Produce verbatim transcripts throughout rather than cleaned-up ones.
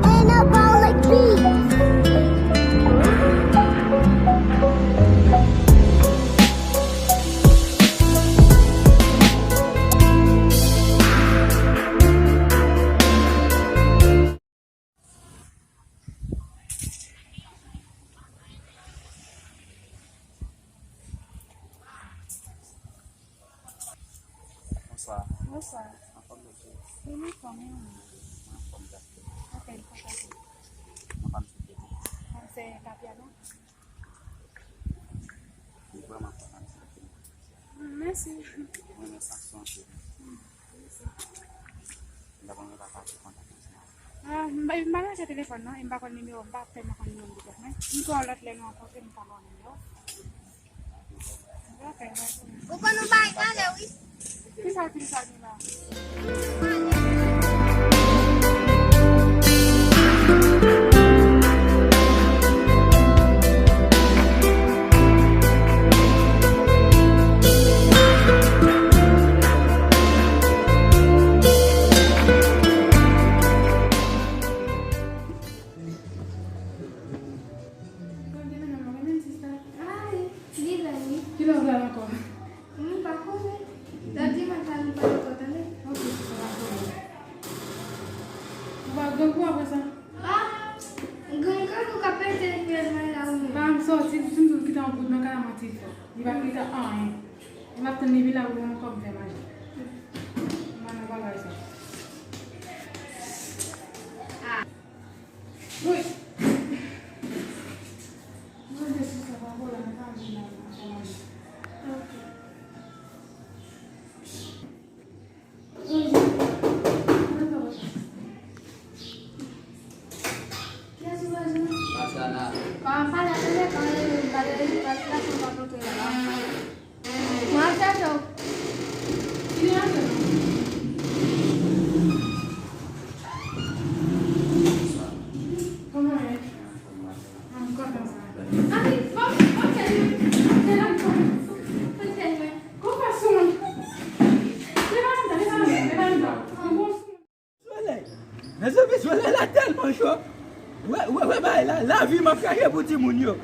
Anabolic Beats. Bonswa. Bonswa. Anfòm mesye? Wi, m anfòm, wi. Mwen anfòm tou. Ok, m kontan. Mwen pa m se Kevin. Mwen se Kapiana. Li vrèman kontan se Kevin. Mèsi. Mwen renmen sa sou anpil. Mèsi. M ta konn pa pase kontak ansanm. Ah, m pa, m pa nan telefòn non, e m pa konn nimewo, m pa tèlman konn nimewo m te fè. M pran lòt lè nou rankontre, m pa konn nimewo. Ok, mèsi. Ou konn yon bagay talè, wi. Kisa, kisa ki la? Ay, li la, wi. Kilè w pral ankò? M pa konnen. Dadi maten nou pral ankò, tande? Ok, sista, pa pwoblèm. Ou pa grangou apre sa? Ah, grangou ka pete epi al mwen la, wi. Pa m sòti, si m di w kite yon bout nan kay la, m ap di fò. Li pa kite anyen. M ap tann li vin la pou l ban m kòb fè manje. M pa nan bagay sa. Ah. Wi. Mwen de sou sa pa vole, mwen pa vle la, mwen pa manje. Ok. Wi, mwen pa vle. Kiyès ou bezwen? Tatiana. Pa, pa la, tande, pa la, pa la, pa la, pa la, pa la, pa la. Mwen ap chèche w. Ki nimewo se? Kòman w ye? Ah, m kontan sa. Ann, fò, fò tèl mwen. Tèl mwen. Fò tèl mwen. Kòman sou mwen? Leve ansanm, leve ansanm, leve ansanm. Mezanmi, solèy la tèlman cho. Wè, wè, wè, bagay la, lavi m ap chache pou timoun yo.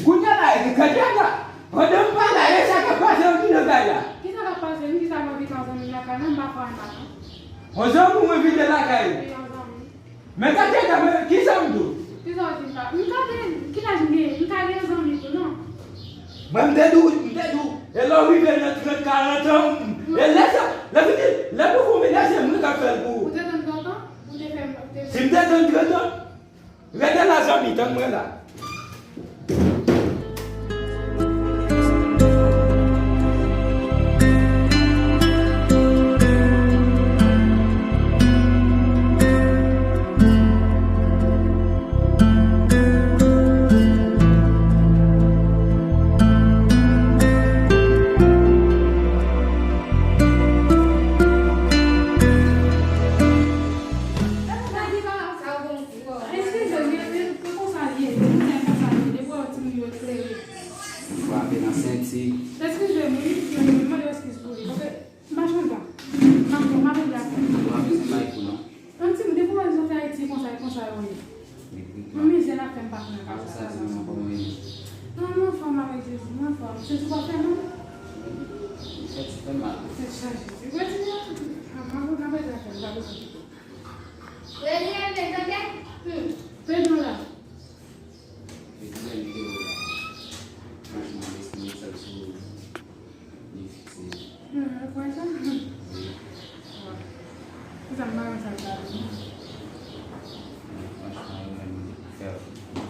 Kounye a la, e kè djab la. Pandan m pa la, e sa k ap pase, ou ki nan kay la? Kisa k ap pase? M di sa m anvi pran zanmi m lakay mwen, m pa fè anyen. Yon zanmi w envite lakay ou? Wi, yon zanmi. Men gade, gade, men kisa m di w? Kisa w di m pa? M ka gen, ki laj m genyen? M ka gen zanmi tou, non? Mwen, m te di w, m te di w, e lè w rive nan trant, karant an, e lè sa, lè fini, lè pou fon mennaj, se mwen k ap fè l pou ou. Ou te tann trant an? Ou te fè, ou te fè. Si m te tann trant an, rete la, zanmi, tann mwen la. Eskize m, men, men, men konsa l ye. Moun nan konsa l ye. Depi w wè timoun yo eklere. Frape nan senti. Eskize m, wi, wi, wi, mande eskiz pou li. Paske m pa janm ta. M ap, m ap regle avè l. Ou pa bezwen bay kou, non. Yon timoun, depi w wè zanfè Ayiti konsa, e konsa yo ye. Yon mizè n ap fè, m pa konnen konsa. Sa di mwen kòman w ye? Non, m anfòm avèk Jezi, m anfòm. Jezi pa fè mal. Li fè ti fè mal. Tèt chaje. Ou wè timoun nan, m ap, m ap regle avè l, m pa bezwen kite. Redi leve, tande? Hmm. Pedro la. Redi leve, li te wè.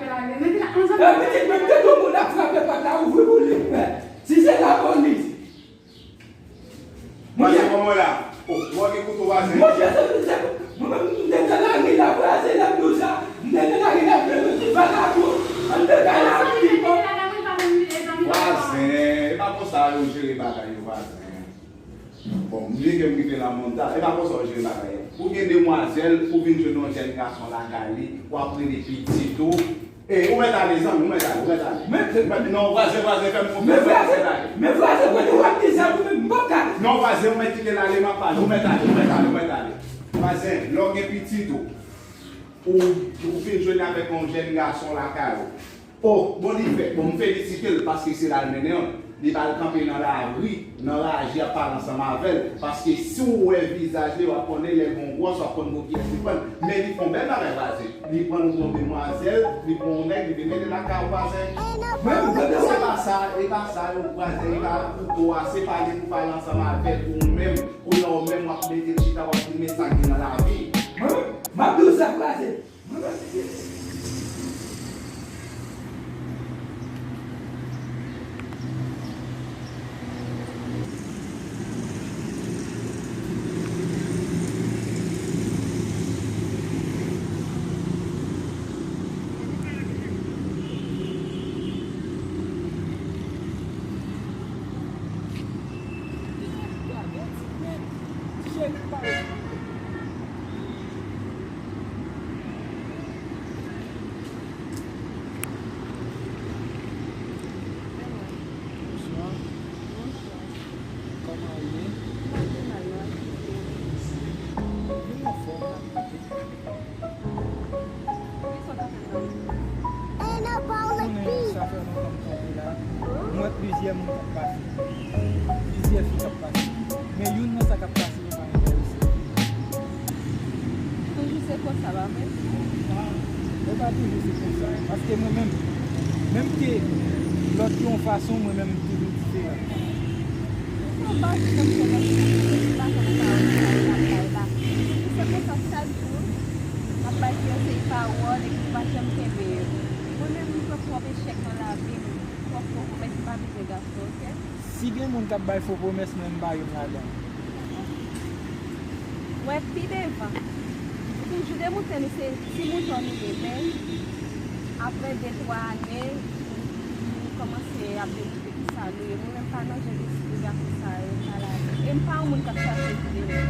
antre la, men la, anzan. Eh, pitit mwen, te gon moun ap frape pòt la, ouvri pou li, frè. Si se lapolis. Monchè, kòman la? Oh, ou gen kouto vwazen? Monchè, se, se, mwen menm, m te nan lari la, vwazen, lè m di w sa. M te nan lari la, m te di, "Ti vagabon, ann te kay la, pitit mwen." Vwazen, e pa konsa yo jere bagay yo, vwazen. Bon, m vle ke m rive nan mond la, e pa konsa yo jere bagay yo. Ou gen demwazèl, ou vin jwenn yon jèn gason lakay li, w ap rele pitit ou. E, ou mèt ale, zanmi, ou mèt ale, ou mèt ale. Men, men, non, vwazen, vwazen, fè m konfyans, vwazen, ale. Men vwazen, kote w ap di sa, ou menm, m p ap ka. Non, vwazen, ou mèt kite l ale, m ap pale, ou mèt ale, ou mèt ale, ou mèt ale. Vwazen, lè w gen pitit ou, ou, ou fin jwenn avèk yon jèn gason lakay ou. Oh, bon, li fèt. Bon, m felisite l paske se la l mennen l. Li ba l kanpe nan lari, nan raje ap pale ansanm avè l. Paske si w wè vizaj li, w ap konnen lè l gen yon gwòs, w ap konn pou kiyès li pran l. Men li fè yon bèl bagay, vwazen. Li pran yon bon demwazèl, li pran yon nèg, li vin mete lakay ou, vwazen. Mwen, mwen, mwen, se pa sa, e pa sa, yo, vwazen, e pa kouto a, se pale pou pale ansanm avè l, ou menm, ou la, ou menm, w ap mete l chita, w ap di l, men sa k gen nan lavi. Mwen, m ap di w sa, vwazen. Bonswa. Bonswa. Kòman w ye? Mwen anfòm, n ap gade. Ou konnen sa fè lontan m kanpe la. M wè plizyè moun k ap pase. Plizyè fi k ap pase. Men youn nan sa k ap pase yo pa enterese m. Toujou se konsa, pa vre? E pa toujou se konsa. Paske mwen menm, menm ke lòt yo yon fason, mwen menm m toujou diferan. Sa w pa janm fè lòt moun, se pa sa w pa wè sa w ap bay la. Se konsa chak jou, w ap bay fi yon seri pawòl epi w pa janm kenbe yo. Mwen menm, m pran twòp echèk nan lavi m, twòp fo pwomès, m pa bezwen gason, oke? Si gen moun k ap bay fo pwomès, mwen m pa youn ladan. Wè, pi devan, ou toujou demontre nou se ti mouton nou ye, men apre de, twa ane, nou kòmanse ap demontre kisa nou ye. Mwen menm pa nan jan de gason sa yo, m pa ladan. E m pa yon moun k ap chache pwoblèm.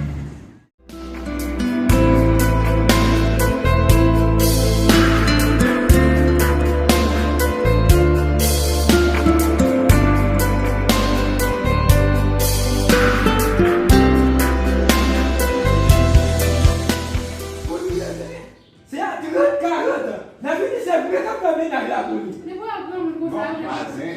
Se a trant, karant an. Lè fini se mwen k ap fè mennaj la pou li. Se pou yon granmoun konsa yo. Non, vwazen.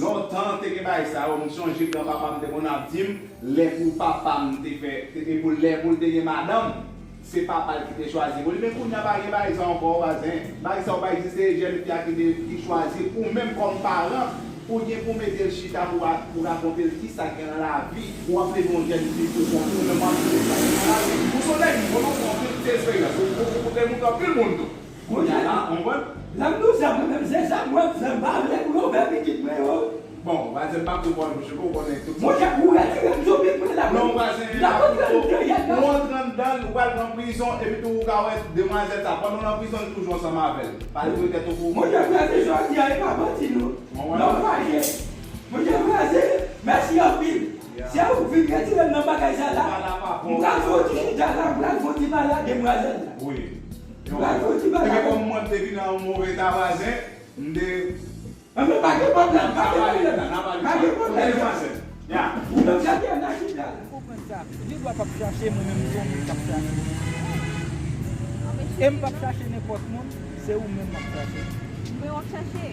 Lontan te gen bagay sa yo, m sonje granpapa m te konn ap di m, lè pou papa m te fè, te, te pou, lè pou l te gen madanm, se papa l ki te chwazi pou li. Men kounye a pa gen bagay sa ankò, vwazen. Bagay sa yo pa egziste, se jèn fi a ki te, ki chwazi. Ou menm kòm paran, ou gen pou mete l chita pou, pou rakonte l kisa k gen nan lavi. Ou ap leve yon jèn fi pou kont ou, ou menm w ap di l sa k gen nan lavi. Ou se yon nèg bon, ou pran anpil ti esperyans, ou, ou, ou te montre anpil moun tou. Kounye a la, ou konprann? Lè m di w sa, mwen menm, se sa m wè, m fè, m pa vle pou yo fè pitit mwen yo. Bon, vwazen, m pa tou bon, monchè, ou konnen tout. Monchè, ou retire m sou bib mwen la. Non, vwazen, ou antre anndan l, ou pral pran prizon, epi tou ou ka wè demwazèl sa, pandan w nan prizon, li toujou ansanm avè l. Pa retire tèt ou pou ou. Monchè, frè, se jodi a, e pa manti, non. Non, fache. Monchè, frè, se, mèsi anpil. Se ou k vin retire m nan bagay sa la. M pral fè yon ti chita la, m pral fè yon ti pale ak demwazèl la. Wi. M pral fè yon ti pale. Ebyen, kòm mwen te vin nan yon move eta, vwazen, m te Anben, pa gen pwoblèm, pa gen pwoblèm. Pa gen pwoblèm. Ou menm sa ki ann Ayiti la. Konprann sa. Li dwa p ap chache mwen menm tou, mwen k ap chache. E m p ap chache nenpòt moun, se ou menm m ap chache. Men w ap chache?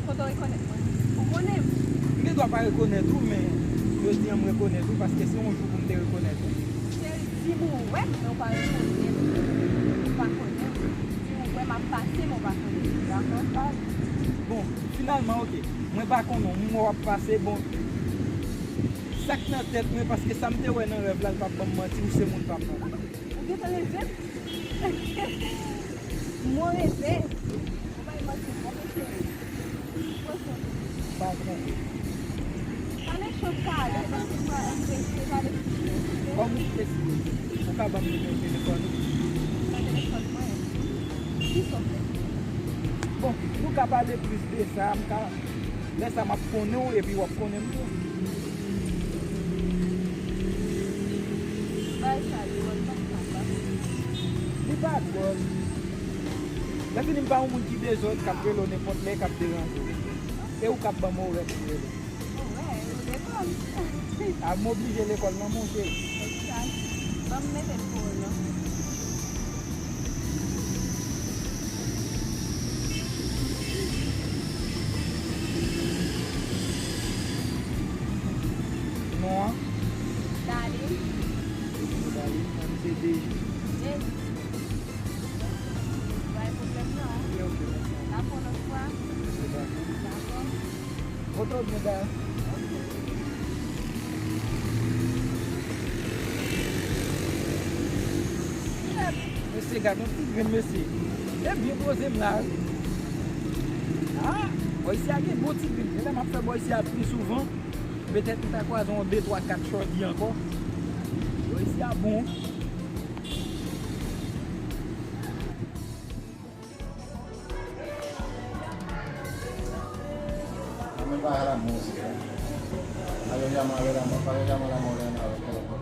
Kote w rekonèt mwen? Ou konnen m? M gen dwa pa rekonèt ou, men jodi a m rekonèt ou, paske se yon jou pou m te rekonèt ou. Cheri, di m ou wè m, men w pa rekonèt m. Ou pa konnen m. Di m ou wè m ap pase, men w pa konnen m. Dakò? Bon, finalman, oke. Mwen pa konnen w, m wè w ap pase, bon. Sa k nan tèt mwen, paske sa m te wè nan rèv la, l p ap ban m manti, ou se moun pa m nan. Ou gentan leve m? Mwen reve. Ou bay manti, mwen reve. Pran swen w. Pa twonpe. Pa nan chanm ka ale, paske mwen antrese, pa nan chanm. Kòm ou te sipoze, ou ka ban m nimewo telefòn ou? Nan telefòn mwen. Kisa w fè? Bon, nou ka pale plis de sa, m ka, lè sa m ap konnen w epi w ap konnen m tou. Bay sa dwòl, pa sa pa. Li pa dwòl. Lè fini m pa yon moun ki dezòd, k ap rele w nenpòt lè, k ap deranje w. E ou k ap ban m orè pou m rele w. Orè, ou lekòl. A, m oblije lekòl nan, monchè. Egzak. Ban m mete l pou ou, non. Non an? Darline. Darline, mwen se Deji. Deji. Pa gen pwoblèm non. Ok, ok, mèsi. N ap fè yon lòt fwa. Ok, dakò. Dakò. Oto byen da. Mesye, gad yon ti grenn, mesye. E byen poze m la, wi. Ah, bò isi a gen bon ti grenn. Genlè m ap fè bò isi a pli souvan. Petèt m ta kwaze yon de, twa, kat shorty ankò. Bò isi a bon. Mwen pa la mouzik. Alò, yaman avè la mò, pa yaman la mò, yaman avè la mò.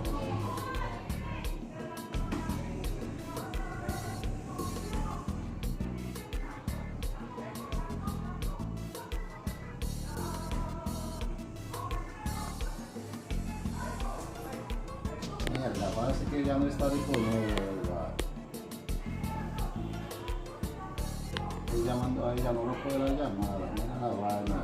Mèd la, parèske Jean Restad konnen yo la. Ay, Jean, ay, Jean, nou fè la, Jean, mwen la, mwen la, mwen la.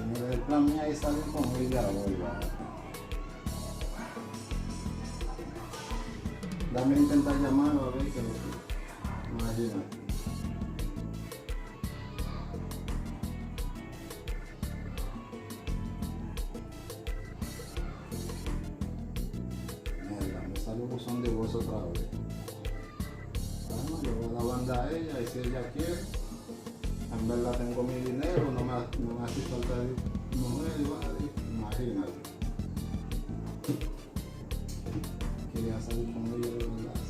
Mwen la, plan mwen ay sa li fè, mwen la, mwen la. Dame intenta llamar a ver qué es lo que. Imagínate. Mierda, me sale un buzón de voz otra vez. Bueno, yo voy a la banda a ella y si ella quiere, en verdad tengo mi dinero, no me, no me hace falta mujer, ¿vale? Imagínate. Quería salir con ella de verdad.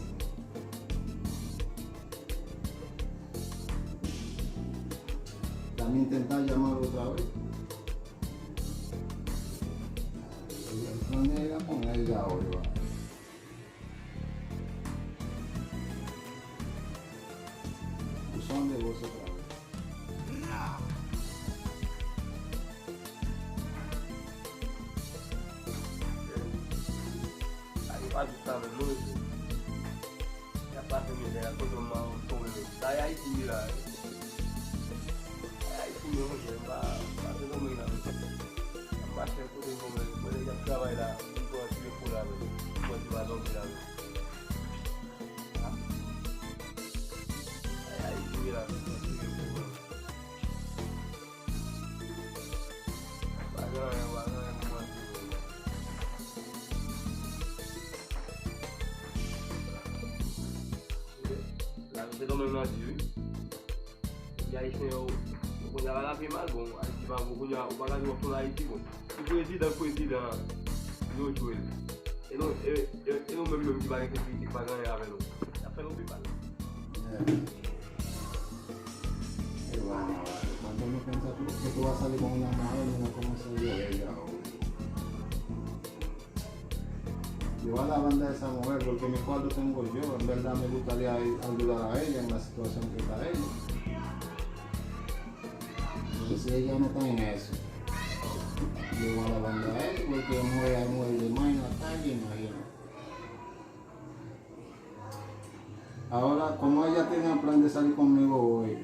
Dame intentar llamar otra vez. Ella no me con ella hoy, va. Buzón de voz otra vez. Sa yo pa di sa menm, non, mesye. Y ap pase mizè, y ap kote yon mawon tonbe menm. Sa e Ayiti ye la, wi. Sa e Ayiti ye, monchè, m pa, m pa te konprann la, mesye. M mache kote yon mwen, mwen, nèg y ap travay la, m pran ti repo la, menm. M pran ti va dòmi la, menm. Sa e Ayiti ye la, m pran ti repo, menm. Pa gen anyen, pa gen anyen pou mwen di nou. La, nou te Nan nati, wi. Ti Ayisyen yo, ou konn sa va rape mal, bon, Ayiti pa bon, kounye a, ou pa ka di w ap tounen Ayiti, bon. Ti prezidan, prezidan, yo jwe l. E nou, e, e, e nou menm, menm ki pa gen sekirite, ki pa gen anyen avè nou. Y ap fè nou pi mal. Yeah. E vwala, mwen konn nou konn sa tou. Se pou sa li bon nan mare, nou kòmanse yo, e, ya, o. Yo a la banda esa mujer, porque mi cuarto tengo yo, en verdad me gustaría ay- ayudar a ella en la situación que está ella. Pero si ella no está en eso, yo voy a la banda a él, porque mujer, hay mujer de más en la calle, imagínate. Ahora, como ella tenía plan de salir conmigo hoy,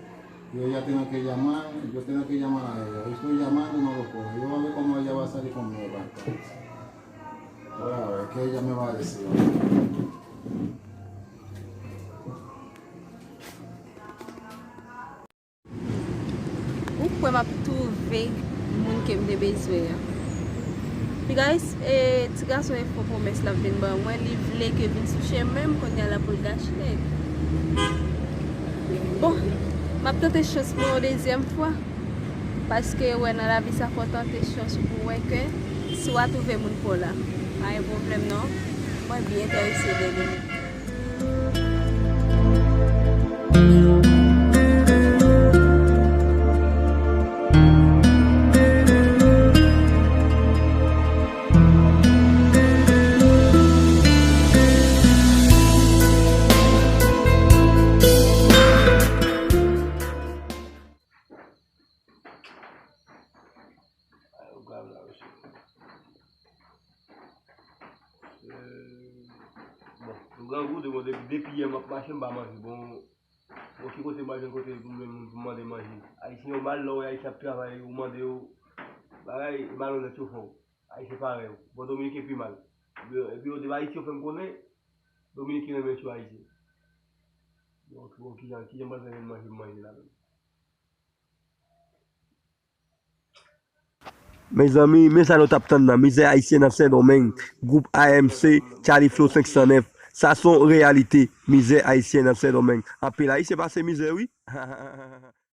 y ella tenía que llamar, yo tenía que llamar a ella. Hoy estoy llamando y no lo puedo. Yo voy a ver cómo ella va a salir conmigo para entonces. Voy a ver qué ella me va a decir ahora. Ou kwè m ap twouve moun ke m te bezwen an? Ti gason, e, ti gason e fo pwomès l ap vin ban mwen, li vle ke vin sou chemen m, kounye a la pou l gache. Bon, m ap tante chans mwen yon dezyèm fwa. Paske, wè, nan lavi sa fò w tante chans ou pou wè ke si w a twouve moun pa w la, pa gen pwoblèm non. Mwen byen enterese de li. Bon, m grangou, depi, depi yè m ap mache, m pa manje. Bon, bon, ki kote m al jwenn kote pou m jwenn moun pou m mande manje? Ayisyen yo mal, lè w wè Ayisyen ap travay, ou mande yo bagay, e malonèt yo fè w. Ayisyen parèy ou. Bon, Dominiken pi mal. Epi yo di Ayisyen yo fè m konnen, Dominiken renmen tchwe Ayisyen. Bon, bon, kijan, kijan m pral fè jwenn manje m manje la menm? Mezanmi, men sa nou t ap tann nan, mizè ayisyen nan Sendomeng, gwoup A M C, Charly Flow senk san nèf. Sa se yon reyalite, mizè ayisyen nan Sendomeng. Anpil ayisyen pase mizè, wi.